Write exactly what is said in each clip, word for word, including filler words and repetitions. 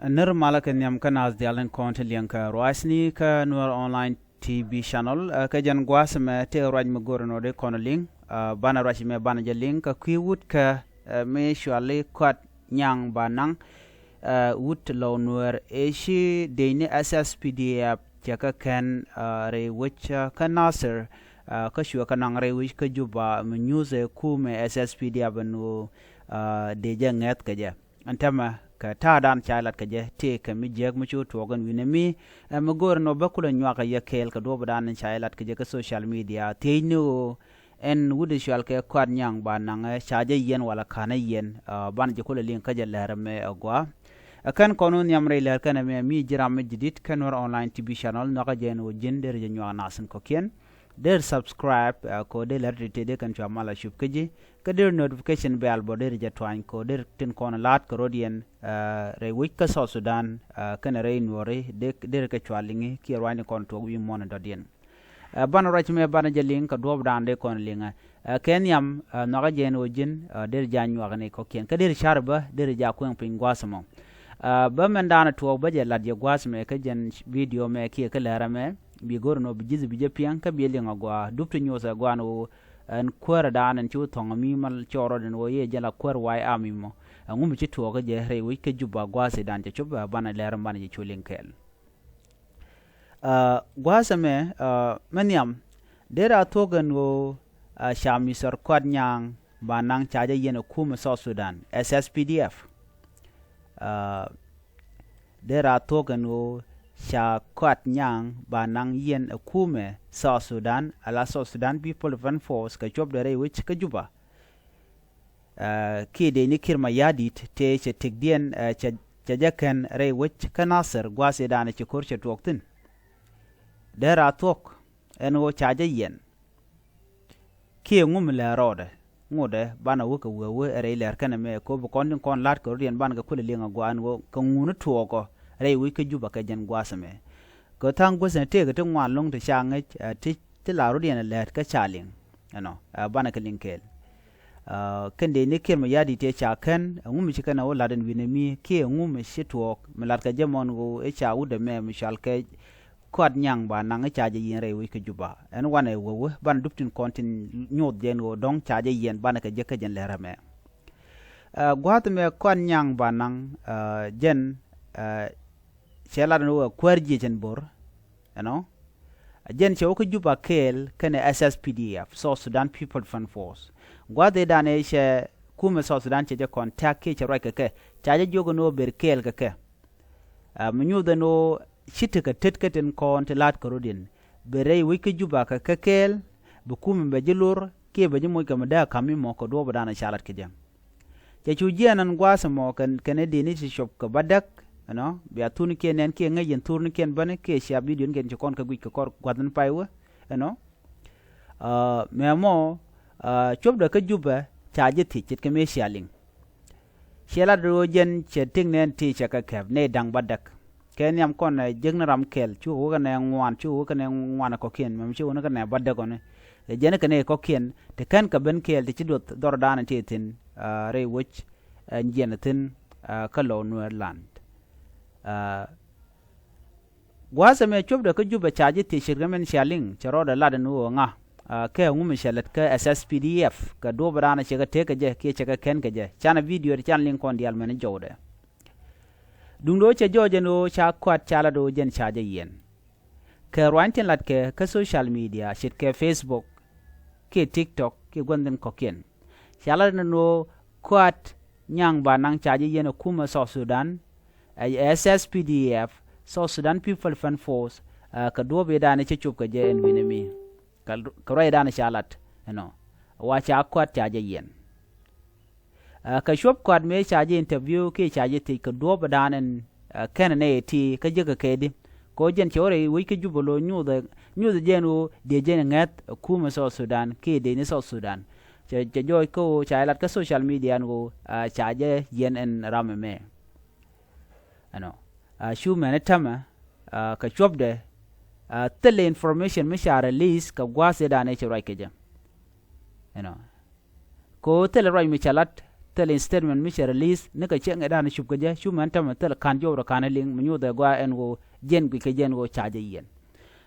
Nir malä kɛ nhiam kä naath diaal tin kɔn tin liŋ kɛ ruacni kä Nuer Online T V channel. Ɛ, kɛ jɛn gua̱a̱th ɛmɛ tëë ruac mi go̱o̱rɛ nɔ dee kɔn liŋ. Ɛ, banɛ ruac mɛ banɛ jɛ liŋ kɛ kui̱ wut kɛ, ɛ, mi cuali Kuat Nyaŋ Banaŋ. Ɛ, wut Lɔw Nuɛɛr ëë ci dëëcni S S P D F cɛ kɛ kɛn, ɛ, rɛy wec, ɛ, kä Nasir, ɛ, kä cuɛ kɛ naŋ rɛy wec kä Juba mi nyuuthɛ kumɛ S S P D F ɛn ɣöö, ɛ, dee jɛ ŋɛ̈th kɛ jɛ. Ɛn täämɛ kɛ ta̱a̱dan ca jɛ lat kɛ jɛ tëëkɛ mi jiääk mi ci wä tuɔɔk ɛn wi̱nɛ mi, ɛ, mi go̱o̱rɛ nɔ bä kulɛ nyuak kɛ yɛ kɛɛl kɛ duɔ̱ɔ̱pdan ca jɛ lat kɛ jɛ kä social media thiecni ɣöö ɛn wut ɛ cual kɛ Kuat Nyaŋ Banaŋ, ɛ, ca jɛ yiɛn wala ka̱n ɛ yiɛn, ɛ, banɛ jɛ kulɛ liŋ kä jɛ lɛr ɛmɛ ɛ gɔaa. Ɛ kɛn kɔn wä nhiam rɛy lɛr kɛn ɛmɛ mi ji̱ ram mi ji̱ di̱t kä Nuer Online T V channel nhɔakä jɛ ɛn ɣöö ji̱n derɛ jɛ nyuak nath in kɔ̱kiɛn. Der subscribe, ɛ, kɛ ɣöö der lɛr ti tëë dee kɛn cua mal a cup kä ji̱. Kä der notification bell bä der jɛ tuany kɛ ɣöö der tin kɔn la̱a̱t kɛ rɔ̱diɛn, ɛ, rɛy wec kä South Sudan, ɛ, kɛnɛ rɛy nuɔ̱ɔ̱ri der kɛ cua liŋi kiɛ ruaacni kɔn tuɔɔk wi̱i̱ muɔ̱ɔ̱n in dɔ̱diɛn. Ɛ, banɛ ruac mɛ banɛ jɛ liŋ kɛ duɔ̱ɔ̱pdan dee kɔn liŋɛ. Ɛ, kɛ nhiam, ɛ, nhɔakä jɛ ɛn ɣöö ji̱n, ɛ, der jɛ a nyuak ni kɔ̱kiɛn. Kä der ca̱r bä der jɛ a kueŋ piny gua̱a̱th ɛmɔ. Ɛ, bä mɛn daanɛ tuɔɔk bä jɛ lat jɛ gua̱a̱th mɛ kä jɛn video mɛ kiɛ kä lɛr ɛmɛ. Bi go̱r nɔ bi ji̱th bi jɛ piɛŋ kä bi jɛ liŋ a gɔaa dup ti nyoth a gɔaa ni ɣöö ɛn kuäärä daanɛ ɛn ci wä thɔŋ mi mal cɔɔr rɔɔd ɛn ɣöö yɛ jɛ la kuäär way a mi mɔ. Ɛŋu mi ci tuɔɔk kä jɛ rɛy wec kä Juba gua̱a̱th idan cɛ cop ɛ banɛ lɛr ɛn banɛ jɛ cu liŋ kɛɛl. Ɛ, gua̱a̱th ɛmɛ, ɛ, mɛ nhiam der a thuɔ̱k ɛn ɣöö, ɛ, ca Mister Kuat Nyaŋ Banaŋ ca jɛ yiɛn ɛ kumɛ South Sudan, S S P D F. Ɛ, der a thuɔ̱k ɛn ɣöö ca Kuat Nyaŋ Banaŋ yiɛn ɛ kumɛ South Sudan, ala South Sudan People Defense Force kɛ cuɔpdɛ rɛy wec kä Juba. Ɛ, kiɛ dëëcni Kiir Mayardit tëë cɛ tëkdiɛn, ɛ, cɛ, cɛ jɛ kɛn rɛy wec kä Nasir gua̱a̱th idan cɛ ko̱r cɛ tuɔɔk thi̱n. Der a thuɔ̱k ɛn ɣöö ca jɛ yiɛn. Kiɛ ŋu mi lɛ rɔɔdɛ ŋotdɛ banɛ wä kɛ wee wee rɛy lɛr kɛnɛ mɛ kɛ ɣöö bi kɔn tin kɔn la̱t kɛ rɔ̱diɛn banɛ kɛ kulɛ liŋ a gɔaa ɛn ɣöö kɛ ŋuni tuɔɔkɔ rɛy wec kä Juba kɛ jɛn gua̱a̱th ɛmɛ. Kɛ tha̱a̱ŋ guäthni tëëkɛ ti ŋuan lo̱ŋ ti ca ŋäc, ɛ, ti, ti la rɔ̱diɛn ɛ lɛ̈ɛ̈t kä ca liŋ. Ɛnɔ, ɛ, banɛ kɛ liŋ kɛɛl. Ɛ, kɛn dëëcni Kiir Mayardit tëë ca kɛn, ɛŋu mi ci kɛn ɛ wä la̱t ɛn wi̱nɛ mi, kiɛ ɛŋu mi ci tuɔɔk, mi la̱t kɛ jɛ mɔn ɣöö ɛ ca wut ɛmɛ mi cual kɛ Kuat Nyaŋ Banaŋ ɛ ca jɛ yiɛn rɛy wec kä Juba. Ɛn wanɛ wee wee, banɛ dup tin kɔn tin nyoth jɛ ɛn ɣöö dɔ̱ŋ ca jɛ yiɛn, banɛ kɛ jek kä jɛn lɛr ɛmɛ. Ɛ, gua̱a̱th ɛmɛ Kuat Nyaŋ Banaŋ, ɛ, jɛn, ɛ, cɛ lat ɛn ɣöö ɛ kuäär jiɛc ɛn bo̱r, ɛnɔ. Jɛn cɛ wä kä Juba kɛɛl kɛnɛ S S P D F, South Sudan People Defense Force. Gua̱a̱th ëëdan ëë cɛ kumɛ South Sudan cɛ jɛ contact kiɛ cɛ ruac kɛ kɛ, ca jɛ jiök ɛn ɣöö ber kɛɛl kɛ kɛ. Ɛ, mi nyuuth ɛn ɣöö ci tekɛ tet kä tin kɔn ti la̱a̱t kɛ rɔ̱diɛn. Ber rɛy wec kä Juba kɛ kɛ kɛɛl, bi kumɛ bɛ ji̱ lor, kiɛ bɛ ji̱ moc kɛ mi dee a ka̱m mi mɔ kɛ duɔ̱ɔ̱pdan ca lat kɛ jɛ. Cɛ cu jiɛɛn ɛn gua̱a̱th ɛmɔ kɛn, kɛn ɛ dëëcni ci cop kɛ bädäk, ɛnɔ, bia thurnikiɛn nɛn kiɛ ŋäc yɛn thurnikiɛn bäni kiɛ cia bidionikiɛn ci kɔn kɛ guic kɛ kɔr gua̱th in pay wä, ɛnɔ. Ɛ, mɛ mɔ, ɛ, copdɛ kä Jubɛ ca ji̱ thiec ce̱tkɛ mëë cia liŋ. Ciɛ lat ɣöö jɛn cɛ tëk nɛn ti cɛ kɛ kɛp nɛy da̱ŋ bädäk. Kɛ nhiam kɔn ɛ jek ni ram kɛl, cukɛ wä kɛnɛ ŋuan, cukɛ wä kɛnɛ ŋuan ɛ kɔ̱kiɛn, mɛm cukɛ wä ni kɛnɛ bädäk ɔni. Ɛ jɛn kɛnɛ kɔ̱kiɛn, ti kɛn kɛ ben kɛɛl ti ci duɔth dhɔrdan ti thi̱n, ɛ, rɛy wec, ɛ, jiɛn thi̱n, ɛ, kä Lɔw Nuɛɛr land. Ɛ, gua̱a̱th ɛmɛ copdɛ kä Jubɛ ca ji̱ thiec ce̱tkɛ min cia liŋ, cɛ rɔɔdɛ lat ɛn ɣöö ŋa, ɛ, kɛ ŋu mi cɛ lät kä S S P D F, kɛ duɔ̱ɔ̱pdan cɛ kɛ tëk kɛ jɛ, kiɛ cɛ kɛ kɛn kɛ jɛ. Canɛ bidio ti can liŋ kɔn diaal mɛn jɔwdɛ. Duundɛ ɣöö cɛ jɔɔc ɛn ɣöö ca Kuat ca lat ɣöö jɛn ca jɛ yiɛn. Kɛ ruany tin latkɛ kä social media ce̱tkɛ Facebook kiɛ TikTok kiɛ gua̱n thi̱n kɔ̱kiɛn. Ca lat ɛn ɣöö Kuat Nyaŋ Banaŋ ca jɛ yiɛn ɛ kumɛ South Sudan, ɛ, S S P D F, South Sudan People Defense Force, ɛ, kɛ duɔ̱ɔ̱p i̱dan cɛ cop kɛ jɛ ɛn wi̱nɛ mi. Kɛ, kɛ ruac i̱dan ca lat ɛnɔ. Wa ca Kuat ca jɛ yiɛn. Ɛ, kɛ cuɔp Kuat mëë ca jɛ interview kiɛ ca jɛ thiec kɛ duɔ̱ɔ̱pdan ɛn, ɛ, kɛnɛ nɛy ti kä jekɛ kɛ di. Kɛ ɣöö jɛn cɛ wä rɛy wec kä Jubɛ lo̱ nyuuthɛ, nyuuthɛ jɛn ɣöö diɛ jɛn ŋäth ɛ kumɛ South Sudan kiɛ dëëcni South Sudan. Cɛ, cɛ jɔɔc kä ɣöö ca jɛ lat kä social media ɛn ɣöö, ɛ, ca jɛ yiɛn ɛn ram ɛmɛ. Ɛnɔ. Ɛ, cu mɛn ɛ tämɛ, ɛ, kɛ cuɔpdɛ, ɛ, thilɛ information mi ca release kɛ gua̱a̱th i̱dan ëë cɛ ruac kɛ jɛ. Ɛnɔ. Kɛ ɣöö thilɛ ruac mi cɛ lat thil in statement mi cɛ release ni kɛ cieŋ ɛ dan cup kɛ jɛ cu mɛn tämɛ thil kan jɔwrɛ kan liŋ mi nyuth ɛ gua ɛn ɣöö jɛn guic kɛ jɛn ɣöö ca jɛ yiɛn.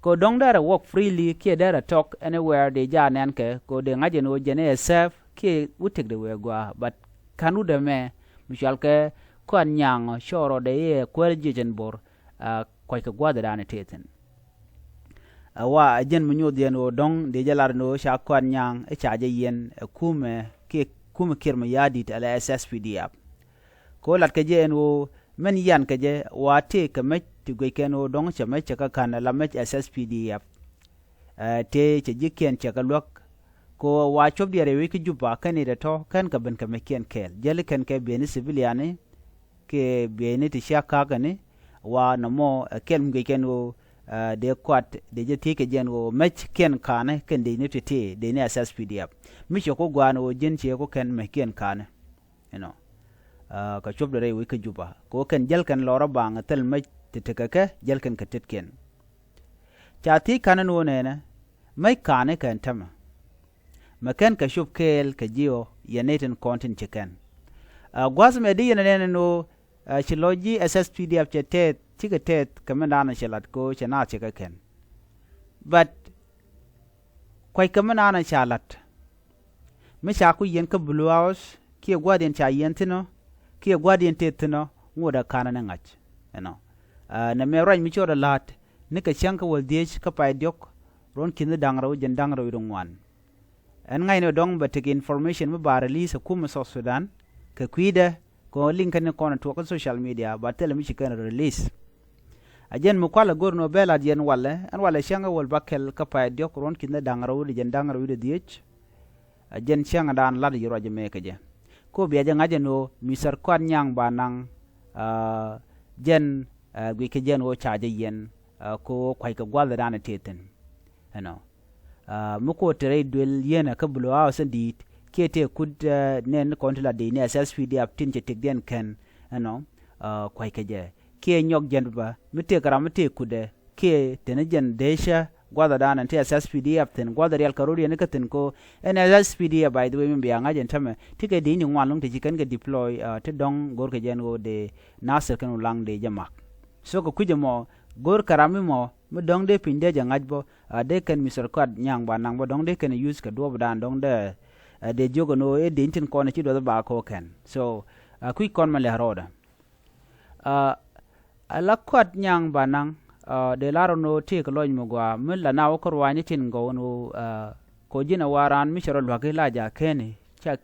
Kɛ dɔ̱ŋ dɛrɛ work freely kiɛ dɛrɛ talk anywhere dee ja nɛn kɛ kɛ dee ŋa̱c ɛn ɣöö jɛn ɛ safe kiɛ wä tëk dee wee gua, but kan wut ɛmɛ mi cual kɛ Kuat Nyaŋ cɔɔrɔ dee yɛ kuäär jiec ɛn bo̱r, a kuac kɛ gua̱th ɛ dan ɛ tëë thi̱n. Ɛ wa ɛ jɛn mi nyoth yɛn ɣöö dɔ̱ŋ dee jɛ lar ni ɣöö ca Kuat Nyaŋ ɛ ca jɛ yɛn ɛ kumɛ kiɛ kumɛ Kiir Mayardit ala S S P D F. Kɛ ɣöö lat kɛ jɛ ɛn ɣöö mɛn yan kɛ jɛ wa tëë kɛ mec ti guic kɛn ɣöö dɔ̱ŋ cɛ mec cɛ kä ka̱n ala mec S S P D F. Ɛ tëë cɛ ji̱kiɛn cɛ kɛ luäk kɛ ɣöö wa cuɔp diɛɛr ɛ wi̱c kä Juba kɛn i̱ dee tɔ̱ kɛn kɛ ben kɛ meckiɛn kɛɛl jäli kɛn kɛ bieyni civiliani kiɛ bieyni ti cia ka̱a̱kɛni wa nɔmɔ ɛ kɛl mi guic kɛn ɣöö dee kuat dee jɛ thiec kɛ jɛn ɣöö mec kiɛn ka̱a̱ni kɛn dee ni ti ti dee ni S S P D F. Mi cɛ ku gua̱a̱n ɣöö ji̱n ciɛ ku kɛn mec kiɛn ka̱a̱ni. Inɔ kɛ cuɔp dee rɛy wi̱c kä Juba kɛ ɣöö kɛn jäl kɛn lɔrä baŋ thil mec ti tekɛ kɛ jäl kɛn kɛ tetkiɛn. Ca thiec ka̱n ɛn ɣöö nɛnɛ mec ka̱a̱ni kɛn tämɛ. Mɛ kɛn kɛ cop kɛɛl kɛ jiɔ yɛn nɛy tin kɔn tin ci kɛn. Ɛ gua̱th mɛ di yɛn ɛ nɛn ɛn ɣöö ɛ ci lɔc ji̱ S S P D F cɛ tɛth cikɛ tɛth kɛ mi naan cɛ lat kɛ ɣöö cɛ naath cɛ kɛ kɛn. But kuac kɛ mi naan ca lat mi ca ku yɛn kä Blue House kiɛ gua̱diɛn ca yɛn thi̱n ɔ kiɛ gua̱diɛn tëë thi̱n ɔ ŋot ɛ ka̱n ni ŋa̱c. Ɛnɔ nɛ mɛ ruac mi cɔɔdɛ la̱a̱t ni kɛ cäŋ kä wäl dhieec kä pay diɔ̱k ruɔ̱n ki̱n da̱ŋ rɛw jɛn da̱ŋ rɛw i̱ ŋuan. Ɛn ŋa̱cni dɔ̱ŋ bɛ tek information mi ba release ɛ kumɛ South Sudan kɛ kui̱dɛ kɛ liŋ kɛn kɔn tuɔk kä social media ba thilɛ mi ci kɛn release. A jɛn mi kualɛ go̱r ni ɔ bɛ lat yɛn walɛ ɛn walɛ cäŋ ɛ wäl ba kɛl kä pay diɔ̱k ruɔ̱n ki̱n da̱ŋ rɛw i̱ jɛn da̱ŋ rɛw i̱ dhieec. A jɛn cäŋ dan lat yi ruac mɛ kɛ jɛ ko bia jɛ ŋa̱c ɛn ɣöö mi thär kuat nyaŋ ba naŋ. Jɛn guic kɛ jɛn ɣöö ca jɛ yɛn ko kuac kɛ gua̱th dan tëë thi̱n. Ɛnɔ mi ko te rɛy duel yɛn kä Blue House in di̱i̱t kiɛ tëë kut nɛn kɔn ti la di̱i̱t ni S S P D F tin cɛ tëkdiɛn kɛn. Ɛnɔ kuac kɛ jɛ kiɛ nyɔk jɛn bä mi tëë kɛ ram mi tëë kutdɛ kiɛ teni jɛn dee cä gua̱thɛ dan ɛn ti S S P D F thi̱n gua̱thɛ riɛl kɛ rot yɛn kä thi̱n ko. Ɛn S S P D F by the way mi bia ŋa̱c ɛn tämɛ ti kɛ di̱i̱t ni ŋuan lo̱ŋ ti ci kɛn kɛ deploy ti dɔ̱ŋ go̱r kɛ jɛn ɣöö dee Nasir kɛn wulaŋ dee jɛ mak. So kɛ kui̱c ɛmɔ go̱r kɛ ram mi mɔ mi dɔ̱ŋ dee piny dee jɛ ŋa̱c bä a dee kɛn mi thär kuat nyaŋ ba naŋ bä dɔ̱ŋ dee kɛn use kɛ duɔ̱ɔ̱p dan dɔ̱ŋ dee. Dee jiök ɛn ɣöö ëë di̱i̱t tin kɔn ci duɔth ba kɛ ɣöö kɛn so a kui̱c kɔn mɛ lɛ rɔɔdɛ. A la kuat nyaŋ ba naŋ dee lar ɛn ɣöö tëëk lɔc mi gɔaa mi la na wä kä ruaacni tin gɔw ɛn ɣöö ko ji̱n ɛ wa raan mi cɛ rɔ lua̱k i̱ la ja̱ kɛn i̱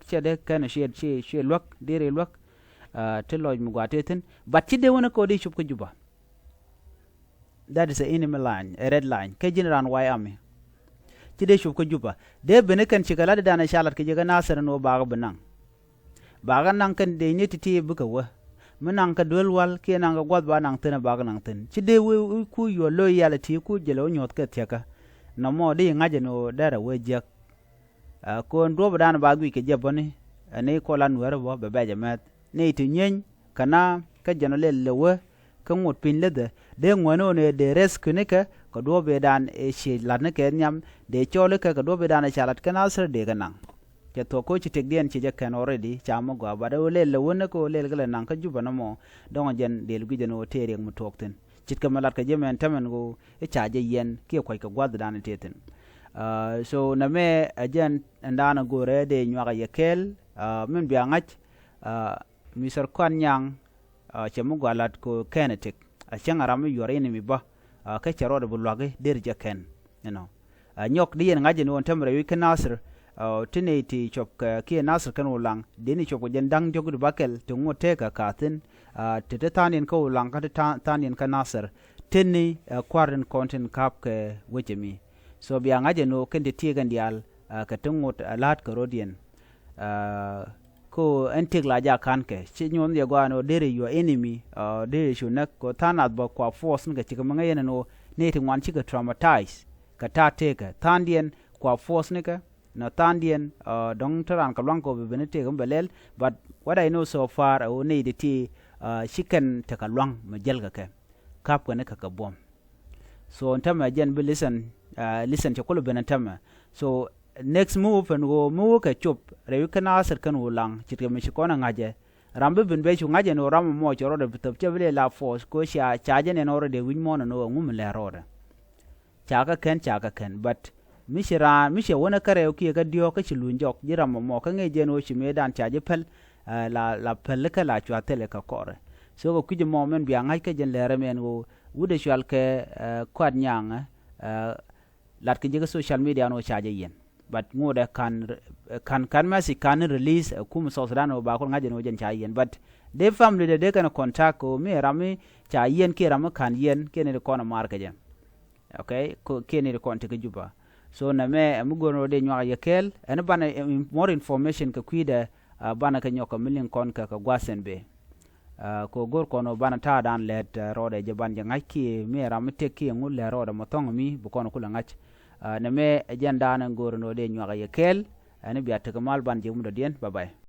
cɛ dee kɛn i̱ ciɛ luäk dee rɛy luäk. Ti lɔc mi gɔaa tëë thi̱n but ci dee wä ni kɛ ɣöö dee cop kä Juba. That is a enemy line, a red line kä ji̱n raan way ami. Ci dee cop kä Juba dee ben i̱ kɛn cikɛ lat i̱ dan ɛ ca lat kɛ jɛ kä Nasir ɛn ɣöö bakä bi naŋ. Bakä naŋ kɛn dee ni ti̱ti̱ bikɛ wä mi naŋ kɛ duel wal kiɛ naŋ kɛ gua̱th ba naŋ thi̱n ɛ bakä naŋ thi̱n ci dee wee ku yuɔl lo̱c yal ɛ ti̱i̱ ku jɛl ɛ wä nyuɔ̱th kɛ thiäkä. Nɔmɔ di ŋa̱c ɛn ɣöö dɛrɛ wee jiäk. Ɛ ko̱n duɔ̱ɔ̱p dan ba guic kɛ jɛ bäni ɛ ni kɔn la nueeri bä bɛ bɛc ɛmɛth ni ti nyieeny kɛ na kä jɛn ɔ lɛl lɛ wee. Kä ŋot piny läthɛ dee ŋuäni ɣöö ni dee rɛth kui̱nikɛ kɛ duɔ̱ɔ̱p ëëdan ëë ciec la̱tnikɛ nhiam dee cɔɔlikɛ kɛ duɔ̱ɔ̱p ëëdan ëë ca la̱t kä Nasir dee kɛ naŋ. Cɛ thuɔ̱k kä ci tëkdiɛn ci jɛ kɛn already ca mi gɔaa bat ɣöö lɛl lɛ wä ni kä ɣöö lɛl kɛ lɛ naŋ kä Juba nɔmɔ. Dɔ̱ŋ jɛn dee luic jɛn ɣöö tëë riɛk mi tuɔɔk thi̱n ce̱tkɛ mi la̱t kɛ jɛ mɛn tämɛn ɣöö i̱ ca jɛ yɛn kiɛ kua̱ckɛ gua̱thdan tëë thi̱n. So nɛmɛ ɛ jɛn ɛn daanɛ go̱o̱rɛ dee nyuak ɛ yɛ kɛɛl. Min bia ŋa̱c Mister Kuan Nyaŋ cɛ mi gɔaa lat kɛ kɛn ɛ tëk a cäŋ a ram mi yuɔr in mi bä. Kä cɛ rɔɔdɛ bi lua̱ki der jɛ kɛn. Inɔ a nyɔk di yɛn ŋa̱c in ɣöö tämɛ rɛy wi̱c kä Nasir. Ti nɛy ti cuɔp kɛ kiɛ Nasir kɛn Ulaŋ deni cuɔp kɛ jɛn da̱ŋ diɔ̱k di bakɛl ti ŋot tëëkä ka̱thi̱n. Ti ti tha̱a̱ŋdiɛn kä Ulaŋ kä ti tha̱a̱ŋdiɛn kä Nasir. Teni ɛ kua̱r tin kɔn tin ka̱p kɛ wecɛ mi. So bia ŋa̱c in ɣöö kɛn ti tiee kɛn diaal kɛ ti ŋot ɛ la̱a̱t kɛ rɔ̱diɛn. Ko ɛn tëk la jakan kɛ ci nyuɔn yɛ gɔaa ni ɔ deri your enemy. Deri cu näk ko tha̱a̱ŋ nath bä kua force ni kɛ cikɛ mi ŋäc yɛn ni ɔ ni ti ŋuan cikɛ traumatize kɛ ta̱a̱ tëëkɛ tha̱a̱ŋdiɛn kua force ni kɛ. Nɔ tha̱a̱ŋdiɛn dɔ̱ŋ te raan kɛ luaŋ kɛ ɔ bi ben ni tëëkɛ mi bɛ lɛl. But what I know so far ɛ ɣöö ni ti ti ci kɛn tekɛ luaŋ mi jäl kɛ kɛ ka̱p kɛ ni kɛ kɛ buɔ̱m. So ɛn tämɛ jɛn bi listen. Listen cɛ kulɛ ben ɛn tämɛ. So Next move ɛn ɣöö mi wä kɛ cop rɛy wi̱c kä Nasir kɛn ɣöö laŋ ce̱tkɛ mi ci kɔn ɛ ŋa̱cɛ. Ram bi ben bɛ cu ŋa̱cɛ ni ɣöö ram ɛmɔ cɛ rɔɔdɛ bi thöp cɛ bi lɛ la force kɛ ɣöö ca ca jɛ nɛn already wi̱c muɔ̱ɔ̱n ɛn ɣöö ŋu mi lɛ rɔɔdɛ. Ca kä kɛn ca kä kɛn, but mi ci raan mi ci wänä kä rɛw kiɛ kä diɔ̱ɔ̱k kä ci luny jɔk ji̱ ram ɛmɔ kä ŋi̱i̱c jɛn ɣöö ci mëëdan ca ji̱ päl. La la päl kä la cua thilɛ kɛ kɔrɛ. So kɛ kui̱c ɛmɔ mɛn bia ŋa̱c kä jɛn lɛr ɛmɛn ɣöö wut ɛ cual kɛ kuat nyaŋ lat kɛ ji̱ kä social media ɛn ɣöö ca jɛ yiɛn. But ŋotdɛ kan kan kan message kan release ɛ kum South Sudan ɣöö ba kul ŋa̱c ɛn ɣöö jɛn ca yiɛn, but dee family dɛ dee kɛn contact ɣöö mi ram mi ca yiɛn kiɛ ram mi kan yiɛn kiɛ ni di kɔn ɛ mar kɛ jɛ. Okay, kiɛ ni di kɔn ti kä Juba. So nɛ mɛ ɛ mi go̱o̱r ni ɣöö dee nyuak yɛ kɛɛl ɛn banɛ more information kɛ kui̱dɛ. Banɛ kɛ nyɔk kɛ mi liŋ kɔn kɛ kɛ gua̱a̱th ɛn bee. Kɛ go̱o̱r kɔn ɣöö banɛ ta̱a̱dan lɛt rɔɔdɛ jɛ ban jɛ ŋa̱c kiɛ mi ɛ ram mi tëk kiɛ ŋut lɛt rɔɔdɛ mɔ thɔ̱ŋ mi bi kɔn kulɛ ŋa̱c. Nɛ mɛ ɛ jɛn daanɛ go̱o̱r ni ɣöö dee nyuak yɛ kɛɛl. Ɛn bia tekɛ mal ban jɛ mudɔ̱diɛn. Bye bye.